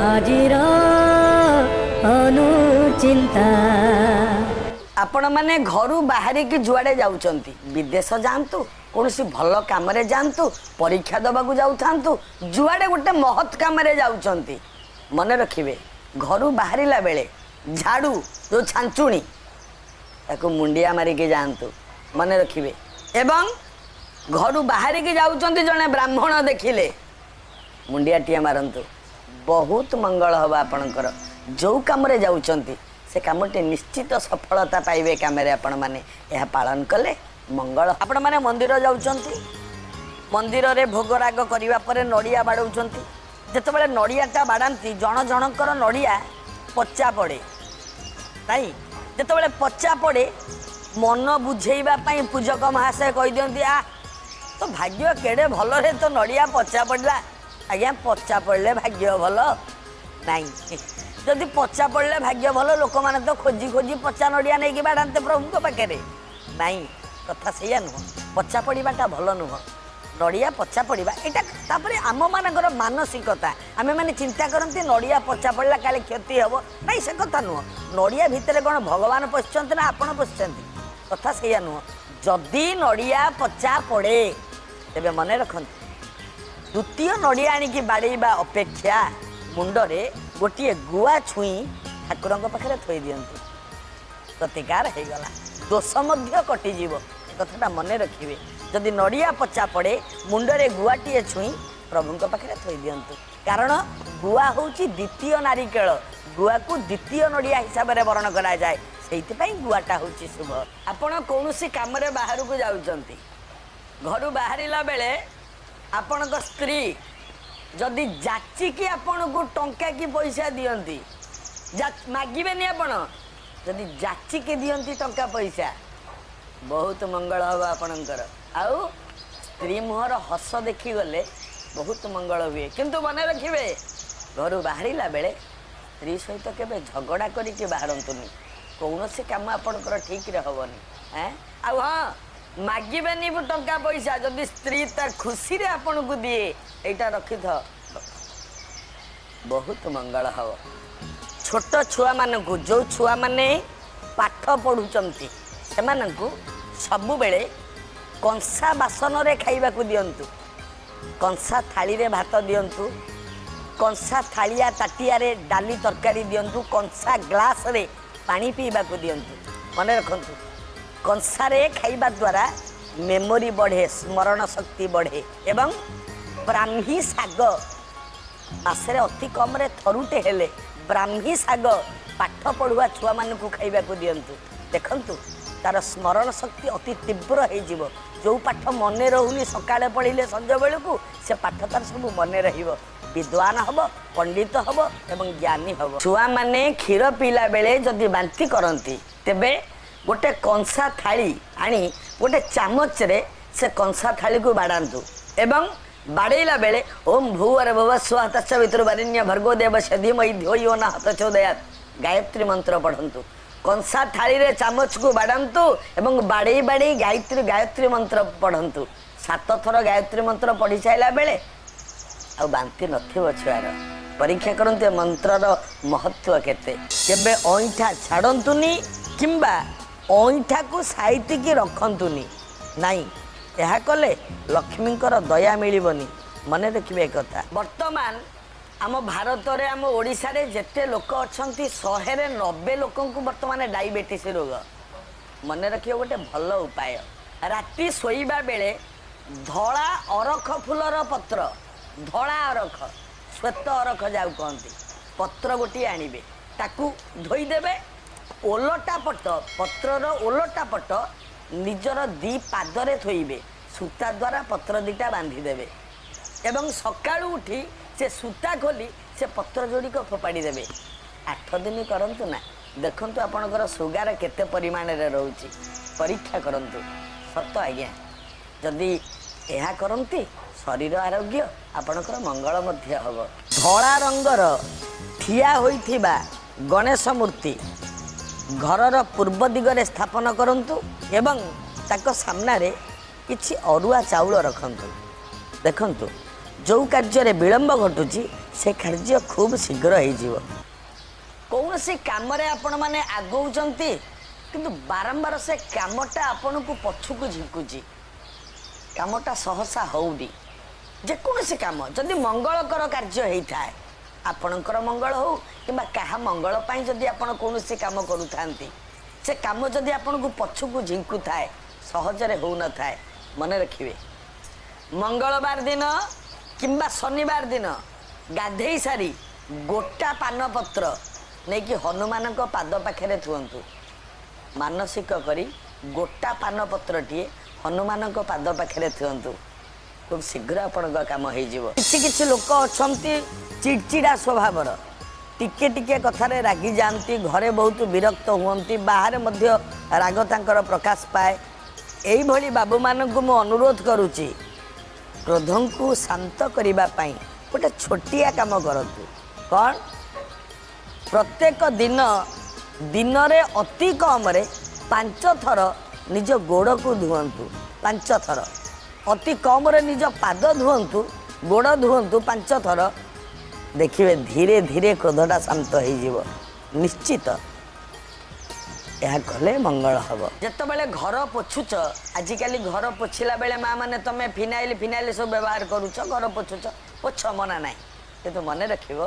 ଆଜିର ଅନୁଚିନ୍ତା। ଆପଣମାନେ ଘରୁ ବାହାରିକି ଯୁଆଡ଼େ ଯାଉଛନ୍ତି, ବିଦେଶ ଯାଆନ୍ତୁ, କୌଣସି ଭଲ କାମରେ ଯାଆନ୍ତୁ, ପରୀକ୍ଷା ଦେବାକୁ ଯାଉଥାନ୍ତୁ, ଯୁଆଡ଼େ ଗୋଟେ ମହତ୍ କାମରେ ଯାଉଛନ୍ତି, ମନେ ରଖିବେ, ଘରୁ ବାହାରିଲା ବେଳେ ଝାଡ଼ୁ ଯେଉଁ ଛାଞ୍ଚୁଣି, ତାକୁ ମୁଣ୍ଡିଆ ମାରିକି ଯାଆନ୍ତୁ, ମନେ ରଖିବେ। ଏବଂ ଘରୁ ବାହାରିକି ଯାଉଛନ୍ତି, ଜଣେ ବ୍ରାହ୍ମଣ ଦେଖିଲେ ମୁଣ୍ଡିଆଟିଏ ମାରନ୍ତୁ, ବହୁତ ମଙ୍ଗଳ ହେବ ଆପଣଙ୍କର। ଯେଉଁ କାମରେ ଯାଉଛନ୍ତି, ସେ କାମଟି ନିଶ୍ଚିତ ସଫଳତା ପାଇବେ କାମରେ। ଆପଣମାନେ ଏହା ପାଳନ କଲେ ମଙ୍ଗଳ। ଆପଣମାନେ ମନ୍ଦିର ଯାଉଛନ୍ତି, ମନ୍ଦିରରେ ଭୋଗରାଗ କରିବା ପରେ ନଡ଼ିଆ ବାଡ଼ଉଛନ୍ତି। ଯେତେବେଳେ ନଡ଼ିଆଟା ବାଡ଼ାନ୍ତି, ଜଣ ଜଣଙ୍କର ନଡ଼ିଆ ପଚା ପଡ଼େ ନାଇଁ? ଯେତେବେଳେ ପଚା ପଡ଼େ, ମନ ବୁଝେଇବା ପାଇଁ ପୂଜକ ମହାଶୟ କହିଦିଅନ୍ତି, "ଆ ତ ଭାଗ୍ୟ କେଡ଼େ ଭଲରେ, ତ ନଡ଼ିଆ ପଚା ପଡ଼ିଲା।" ଆଜ୍ଞା, ପଚା ପଡ଼ିଲେ ଭାଗ୍ୟ ଭଲ ନାଇଁ। ଯଦି ପଚା ପଡ଼ିଲେ ଭାଗ୍ୟ ଭଲ, ଲୋକମାନେ ତ ଖୋଜି ଖୋଜି ପଚା ନଡ଼ିଆ ନେଇକି ବାଡ଼ାନ୍ତେ ପ୍ରଭୁଙ୍କ ପାଖରେ। ନାଇଁ, କଥା ସେଇଆ ନୁହଁ। ପଚା ପଡ଼ିବାଟା ଭଲ ନୁହଁ, ନଡ଼ିଆ ପଚା ପଡ଼ିବା ଏଇଟା। ତାପରେ ଆମମାନଙ୍କର ମାନସିକତା, ଆମେମାନେ ଚିନ୍ତା କରନ୍ତି ନଡ଼ିଆ ପଚା ପଡ଼ିଲା କାଳେ କ୍ଷତି ହେବ। ନାଇଁ, ସେ କଥା ନୁହଁ। ନଡ଼ିଆ ଭିତରେ କ'ଣ ଭଗବାନ ପଶିଛନ୍ତି ନା ଆପଣ ପଶିଛନ୍ତି? କଥା ସେଇଆ ନୁହଁ। ଯଦି ନଡ଼ିଆ ପଚା ପଡ଼େ, ତେବେ ମନେ ରଖନ୍ତୁ, ଦ୍ୱିତୀୟ ନଡ଼ିଆ ଆଣିକି ବାଡ଼େଇବା ଅପେକ୍ଷା ମୁଣ୍ଡରେ ଗୋଟିଏ ଗୁଆ ଛୁଇଁ ଠାକୁରଙ୍କ ପାଖରେ ଥୋଇ ଦିଅନ୍ତୁ। ପ୍ରତିକାର ହେଇଗଲା, ଦୋଷ ମଧ୍ୟ କଟିଯିବ। ଏ କଥାଟା ମନେ ରଖିବେ। ଯଦି ନଡ଼ିଆ ପଚା ପଡ଼େ, ମୁଣ୍ଡରେ ଗୁଆଟିଏ ଛୁଇଁ ପ୍ରଭୁଙ୍କ ପାଖରେ ଥୋଇ ଦିଅନ୍ତୁ। କାରଣ ଗୁଆ ହେଉଛି ଦ୍ୱିତୀୟ ନାରିକେଳ। ଗୁଆକୁ ଦ୍ୱିତୀୟ ନଡ଼ିଆ ହିସାବରେ ବରଣ କରାଯାଏ, ସେଇଥିପାଇଁ ଗୁଆଟା ହେଉଛି ଶୁଭ। ଆପଣ କୌଣସି କାମରେ ବାହାରକୁ ଯାଉଛନ୍ତି, ଘରୁ ବାହାରିଲା ବେଳେ ଆପଣଙ୍କ ସ୍ତ୍ରୀ ଯଦି ଯାଚିକି ଆପଣଙ୍କୁ ଟଙ୍କା କି ପଇସା ଦିଅନ୍ତି, ମାଗିବେନି ଆପଣ, ଯଦି ଯାଚିକି ଦିଅନ୍ତି ଟଙ୍କା ପଇସା, ବହୁତ ମଙ୍ଗଳ ହେବ ଆପଣଙ୍କର। ଆଉ ସ୍ତ୍ରୀ ମୁହଁର ହସ ଦେଖିଗଲେ ବହୁତ ମଙ୍ଗଳ ହୁଏ। କିନ୍ତୁ ମନେ ରଖିବେ, ଘରୁ ବାହାରିଲା ବେଳେ ସ୍ତ୍ରୀ ସହିତ କେବେ ଝଗଡ଼ା କରିକି ବାହାରନ୍ତୁନି। କୌଣସି କାମ ଆପଣଙ୍କର ଠିକରେ ହେବନି। ଏଁ ଆଉ ହଁ, ମାଗିବେନି ବି ଟଙ୍କା ପଇସା। ଯଦି ସ୍ତ୍ରୀ ତା ଖୁସିରେ ଆପଣଙ୍କୁ ଦିଏ, ଏଇଟା ରଖିଥ, ବହୁତ ମଙ୍ଗଳ ହେବ। ଛୋଟ ଛୁଆମାନଙ୍କୁ, ଯେଉଁ ଛୁଆମାନେ ପାଠ ପଢ଼ୁଛନ୍ତି, ସେମାନଙ୍କୁ ସବୁବେଳେ କଂସା ବାସନରେ ଖାଇବାକୁ ଦିଅନ୍ତୁ। କଂସା ଥାଳିରେ ଭାତ ଦିଅନ୍ତୁ, କଂସା ଥାଳିଆ ତାଟିଆରେ ଡାଲି ତରକାରୀ ଦିଅନ୍ତୁ, କଂସା ଗ୍ଲାସରେ ପାଣି ପିଇବାକୁ ଦିଅନ୍ତୁ। ମନେ ରଖନ୍ତୁ, କଂସାରେ ଖାଇବା ଦ୍ୱାରା ମେମୋରି ବଢ଼େ, ସ୍ମରଣ ଶକ୍ତି ବଢ଼େ। ଏବଂ ବ୍ରାହ୍ମୀ ଶାଗ, ମାସରେ ଅତି କମରେ ଥରୁଟେ ହେଲେ ବ୍ରାହ୍ମୀ ଶାଗ ପାଠ ପଢ଼ୁଆ ଛୁଆମାନଙ୍କୁ ଖାଇବାକୁ ଦିଅନ୍ତୁ। ଦେଖନ୍ତୁ, ତାର ସ୍ମରଣ ଶକ୍ତି ଅତି ତୀବ୍ର ହେଇଯିବ। ଯେଉଁ ପାଠ ମନେ ରହୁନି ସକାଳେ ପଢ଼ିଲେ ସଞ୍ଜ ବେଳକୁ ସେ ପାଠ ତାର ସବୁ ମନେ ରହିବ। ବିଦ୍ୱାନ ହବ, ପଣ୍ଡିତ ହବ ଏବଂ ଜ୍ଞାନୀ ହବ। ଛୁଆମାନେ କ୍ଷୀର ପିଇଲା ବେଳେ ଯଦି ବାନ୍ତି କରନ୍ତି, ତେବେ ଗୋଟେ କଂସା ଥାଳି ଆଣି ଗୋଟେ ଚାମଚରେ ସେ କଂସା ଥାଳିକୁ ବାଡ଼ାନ୍ତୁ ଏବଂ ବାଡ଼େଇଲା ବେଳେ "ଓମ୍ ଭୂର ଭୁବ ସ୍ୱ ତତ୍ସବିତୁର୍ବରେଣ୍ୟ ଭର୍ଗୋ ଦେବସ୍ୟ ଧୀମହି ଧିୟୋ ୟୋ ନଃ ପ୍ରଚୋଦୟାତ୍" ଗାୟତ୍ରୀ ମନ୍ତ୍ର ପଢ଼ନ୍ତୁ। କଂସା ଥାଳିରେ ଚାମଚକୁ ବାଡ଼ାନ୍ତୁ ଏବଂ ବାଡ଼େଇ ବାଡ଼େଇ ଗାୟତ୍ରୀ ଗାୟତ୍ରୀ ମନ୍ତ୍ର ପଢ଼ନ୍ତୁ। ସାତ ଥର ଗାୟତ୍ରୀ ମନ୍ତ୍ର ପଢ଼ି ସାରିଲା ବେଳେ ଆଉ ବାନ୍ତି ନଥିବ ଛୁଆର। ପରୀକ୍ଷା କରନ୍ତୁ ଏ ମନ୍ତ୍ରର ମହତ୍ଵ କେତେ। କେବେ ଅଇଁଠା ଛାଡ଼ନ୍ତୁନି କିମ୍ବା ଅଇଁଠାକୁ ସାଇତିକି ରଖନ୍ତୁନି। ନାଇଁ, ଏହା କଲେ ଲକ୍ଷ୍ମୀଙ୍କର ଦୟା ମିଳିବନି, ମନେ ରଖିବେ ଏ କଥା। ବର୍ତ୍ତମାନ ଆମ ଭାରତରେ, ଆମ ଓଡ଼ିଶାରେ ଯେତେ ଲୋକ ଅଛନ୍ତି, 100ରେ 90 ଲୋକଙ୍କୁ ବର୍ତ୍ତମାନ ଡାଇବେଟିସ୍ ରୋଗ। ମନେ ରଖିବ, ଗୋଟେ ଭଲ ଉପାୟ। ରାତି ଶୋଇବା ବେଳେ ଧଳା ଅରଖ ଫୁଲର ପତ୍ର, ଧଳା ଅରଖ, ଶ୍ୱେତ ଅରଖ ଯାହାକୁ କହନ୍ତି, ପତ୍ର ଗୋଟିଏ ଆଣିବେ, ତାକୁ ଧୋଇଦେବେ। ଓଲଟା ପଟ, ପତ୍ରର ଓଲଟା ପଟ ନିଜର ଦି ପାଦରେ ଥୋଇବେ। ସୂତା ଦ୍ୱାରା ପତ୍ର ଦିଟା ବାନ୍ଧିଦେବେ ଏବଂ ସକାଳୁ ଉଠି ସେ ସୂତା ଖୋଲି ସେ ପତ୍ର ଯୋଡ଼ିକ ଫୋପାଡ଼ି ଦେବେ। 8 ଦିନ କରନ୍ତୁ ନା, ଦେଖନ୍ତୁ ଆପଣଙ୍କର ସୁଗାର କେତେ ପରିମାଣରେ ରହୁଛି। ପରୀକ୍ଷା କରନ୍ତୁ। ସତ ଆଜ୍ଞା, ଯଦି ଏହା କରନ୍ତି, ଶରୀର ଆରୋଗ୍ୟ, ଆପଣଙ୍କର ମଙ୍ଗଳ ମଧ୍ୟ ହେବ। ଧଳା ରଙ୍ଗର ଠିଆ ହୋଇଥିବା ଗଣେଶ ମୂର୍ତ୍ତି ଘରର ପୂର୍ବ ଦିଗରେ ସ୍ଥାପନ କରନ୍ତୁ ଏବଂ ତାଙ୍କ ସାମ୍ନାରେ କିଛି ଅରୁଆ ଚାଉଳ ରଖନ୍ତୁ। ଦେଖନ୍ତୁ, ଯେଉଁ କାର୍ଯ୍ୟରେ ବିଳମ୍ବ ଘଟୁଛି ସେ କାର୍ଯ୍ୟ ଖୁବ୍ ଶୀଘ୍ର ହେଇଯିବ। କୌଣସି କାମରେ ଆପଣମାନେ ଆଗଉଛନ୍ତି, କିନ୍ତୁ ବାରମ୍ବାର ସେ କାମଟା ଆପଣଙ୍କୁ ପଛକୁ ଝିଙ୍କୁଛି, କାମଟା ସହସା ହଉନି। ଯେକୌଣସି କାମ ଯଦି ମଙ୍ଗଳକର କାର୍ଯ୍ୟ ହେଇଥାଏ, ଆପଣଙ୍କର ମଙ୍ଗଳ ହଉ କିମ୍ବା କାହା ମଙ୍ଗଳ ପାଇଁ ଯଦି ଆପଣ କୌଣସି କାମ କରୁଥାନ୍ତି, ସେ କାମ ଯଦି ଆପଣଙ୍କୁ ପଛକୁ ଝିଙ୍କୁଥାଏ, ସହଜରେ ହେଉନଥାଏ, ମନେ ରଖିବେ ମଙ୍ଗଳବାର ଦିନ କିମ୍ବା ଶନିବାର ଦିନ ଗାଧେଇ ସାରି ଗୋଟା ପାନପତ୍ର ନେଇକି ହନୁମାନଙ୍କ ପାଦ ପାଖରେ ଥୁଅନ୍ତୁ। ମାନସିକ କରି ଗୋଟା ପାନପତ୍ରଟିଏ ହନୁମାନଙ୍କ ପାଦ ପାଖରେ ଥୁଅନ୍ତୁ, ଖୁବ୍ ଶୀଘ୍ର ଆପଣଙ୍କ କାମ ହେଇଯିବ। କିଛି କିଛି ଲୋକ ଅଛନ୍ତି ଚିଡ଼ଚିଡ଼ା ସ୍ୱଭାବର, ଟିକେ ଟିକେ କଥାରେ ରାଗି ଯାଆନ୍ତି, ଘରେ ବହୁତ ବିରକ୍ତ ହୁଅନ୍ତି, ବାହାରେ ମଧ୍ୟ ରାଗ ତାଙ୍କର ପ୍ରକାଶ ପାଏ। ଏଇଭଳି ବାବୁମାନଙ୍କୁ ମୁଁ ଅନୁରୋଧ କରୁଛି, କ୍ରୋଧଙ୍କୁ ଶାନ୍ତ କରିବା ପାଇଁ ଗୋଟେ ଛୋଟିଆ କାମ କରନ୍ତୁ। କ'ଣ? ପ୍ରତ୍ୟେକ ଦିନ ଦିନରେ ଅତି କମରେ 5 ଥର ନିଜ ଗୋଡ଼କୁ ଧୁଅନ୍ତୁ। 5 ଥର ଅତି କମରେ ନିଜ ପାଦ ଧୁଅନ୍ତୁ, ଗୋଡ଼ ଧୁଅନ୍ତୁ 5 ଥର। ଦେଖିବେ ଧୀରେ ଧୀରେ କ୍ରୋଧଟା ଶାନ୍ତ ହେଇଯିବ ନିଶ୍ଚିତ। ଏହା କଲେ ମଙ୍ଗଳ ହେବ। ଯେତେବେଳେ ଘର ପୋଛୁଛ, ଆଜିକାଲି ଘର ପୋଛିଲା ବେଳେ ମା ମାନେ ତମେ ଫିନାଇଲ ଫିନାଇଲ ସବୁ ବ୍ୟବହାର କରୁଛ, ଘର ପୋଛୁଛ, ପୋଛ, ମନା ନାହିଁ, କିନ୍ତୁ ମନେ ରଖିବ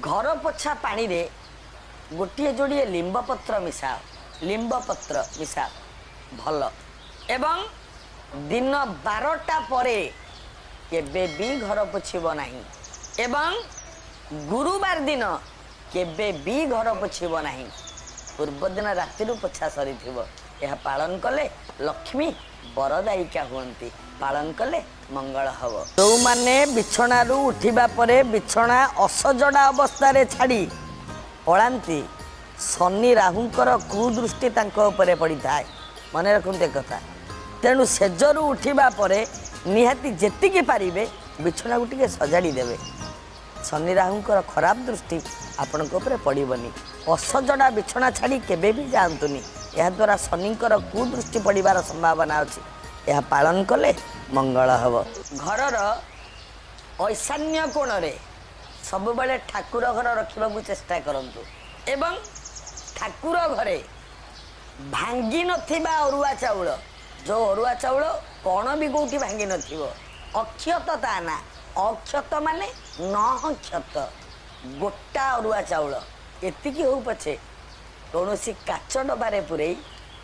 ଘର ପୋଛା ପାଣିରେ ଗୋଟିଏ ଯୋଡ଼ିଏ ଲିମ୍ବ ପତ୍ର ମିଶାଅ। ଲିମ୍ବ ପତ୍ର ମିଶାଅ, ଭଲ। ଏବଂ ଦିନ 12ଟା ପରେ କେବେ ବି ଘର ପୋଛିବ ନାହିଁ, ଏବଂ ଗୁରୁବାର ଦିନ କେବେ ବି ଘର ପୋଛିବ ନାହିଁ। ପୂର୍ବଦିନ ରାତିରୁ ପୋଛା ସରିଥିବ। ଏହା ପାଳନ କଲେ ଲକ୍ଷ୍ମୀ ବରଦାୟିକା ହୁଅନ୍ତି। ପାଳନ କଲେ ମଙ୍ଗଳ ହେବ। ଯେଉଁମାନେ ବିଛଣାରୁ ଉଠିବା ପରେ ବିଛଣା ଅସଜଡ଼ା ଅବସ୍ଥାରେ ଛାଡ଼ି ପଳାନ୍ତି, ଶନି ରାହୁଙ୍କର କୁଦୃଷ୍ଟି ତାଙ୍କ ଉପରେ ପଡ଼ିଥାଏ। ମନେ ରଖନ୍ତୁ ଏକଥା। ତେଣୁ ଶେଯରୁ ଉଠିବା ପରେ ନିହାତି ଯେତିକି ପାରିବେ ବିଛଣାକୁ ଟିକେ ସଜାଡ଼ି ଦେବେ। ଶନି ରାହୁଙ୍କର ଖରାପ ଦୃଷ୍ଟି ଆପଣଙ୍କ ଉପରେ ପଡ଼ିବନି। ଅସଜଡ଼ା ବିଛଣା ଛାଡ଼ି କେବେ ବି ଯାଆନ୍ତୁନି, ଏହାଦ୍ୱାରା ଶନିଙ୍କର କୁଦୃଷ୍ଟି ପଡ଼ିବାର ସମ୍ଭାବନା ଅଛି। ଏହା ପାଳନ କଲେ ମଙ୍ଗଳ ହେବ। ଘରର ଐଶାନ୍ୟ କୋଣରେ ସବୁବେଳେ ଠାକୁର ଘର ରଖିବାକୁ ଚେଷ୍ଟା କରନ୍ତୁ, ଏବଂ ଠାକୁର ଘରେ ଭାଙ୍ଗି ନଥିବା ଅରୁଆ ଚାଉଳ, ଯେଉଁ ଅରୁଆ ଚାଉଳ କଣ ବି କେଉଁଠି ଭାଙ୍ଗି ନଥିବ, ଅକ୍ଷତ ତା ନା, ଅକ୍ଷତ ମାନେ ନହ କ୍ଷତ, ଗୋଟା ଅରୁଆ ଚାଉଳ ଏତିକି ହଉ ପଛେ କୌଣସି କାଚ ଡବାରେ ପୂରେଇ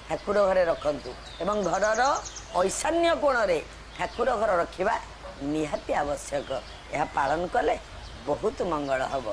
ଠାକୁର ଘରେ ରଖନ୍ତୁ, ଏବଂ ଘରର ଐଶାନ୍ୟ କୋଣରେ ଠାକୁର ଘର ରଖିବା ନିହାତି ଆବଶ୍ୟକ। ଏହା ପାଳନ କଲେ ବହୁତ ମଙ୍ଗଳ ହେବ।